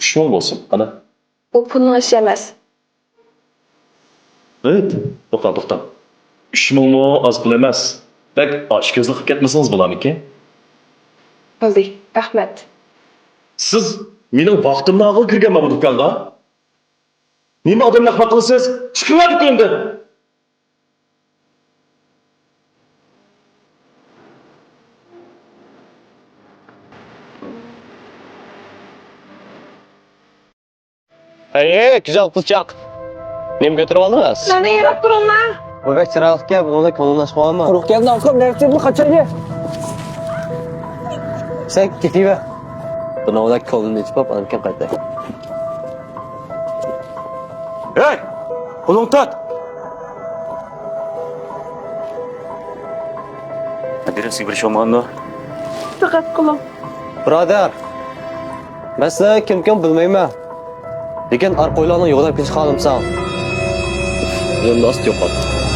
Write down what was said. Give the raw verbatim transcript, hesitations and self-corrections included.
ئۈچ مىڭ بولسۇن، قانا. بۇ پۇلنىڭ ئىشى ئەمەس. ھېيت، توختا، توختا. ئۈچ مىڭمۇ ئاز پۇل ئەمەس. بەك ئاچكۆزلۈك قىلىپ كەتمىسىڭىز بولامىكىن؟ بولدى، رەھمەت. سىز مېنىڭ ۋاقتىمنى ئالغىلى كىرگەنما بۇ دۇكانغا؟ نېمە ئادەمنى ئەخمەق قىلىسىز؟ چىقىڭلار دۇكاندىن! ھەي، ھەي، گۈزەل قىزچاق. نېمە كۆتۈرۈپ ئالدىڭىز؟ مەندىن يىراق تۇرۇڭلار. بۇ بەك چىرايلىقكەن، بۇنىڭدا كۆڭلۈم ئاچقۇم ئالما. قۇرۇق گەپنى ئاڭقىپ، نەرسىدىن قاچايلى. سەن كېتىۋەر. بۇنىڭ بىلەن كۆڭلۈمنى ئېچىپ، ئاندىن كېيىن قايتاي. ھەي! قولۇڭنى تارت! دېرەك سىزگە بىر ئىش بولمىغاندۇ؟ دىققەت قىلىڭ. بۇرادەر، مەن سىلەرنى كىم ئىكەنلىكىنى بىلمەيمەن. لېكىن ئارقا ئۆيلەرنىڭ يوقلاپ كېتىشىنى خالىمىساڭ، يولۇمدىن ئاستا يوقال.